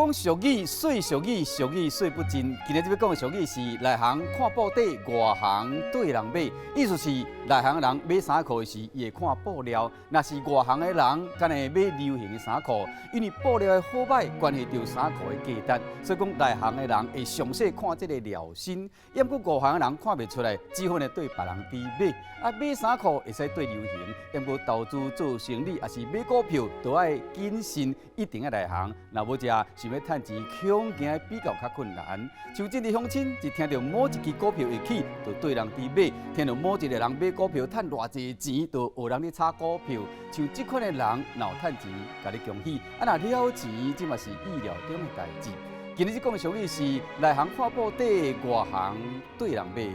講俗語，細俗語，俗語說不盡。今日這欲講的俗語是內行看布袋，外行對人買。意思是內行的人買衫褲時，伊會看布料；若是外行的人，敢會買流行的衫褲，因為布料的好䆀關係著衫褲的價值，所以講內行的人會詳細看這个料身，毋過外行的人看袂出來，只好呢對別人佇買。啊，買衫褲會使綴流行，毋過投資做生理，抑是買股票，都愛謹慎，一定愛內行。若無者想欲趁錢，恐驚比較較困難。像這啲鄉親，一聽著某一支股票會起，就綴人佇買；聽著某一个人買股票趁偌濟錢，就學人咧炒股票。像這款的人，若有趁錢，共你恭喜；啊，若了錢，這嘛是意料中的代誌。今日這講的俗語是內行看布袋，外行綴人買。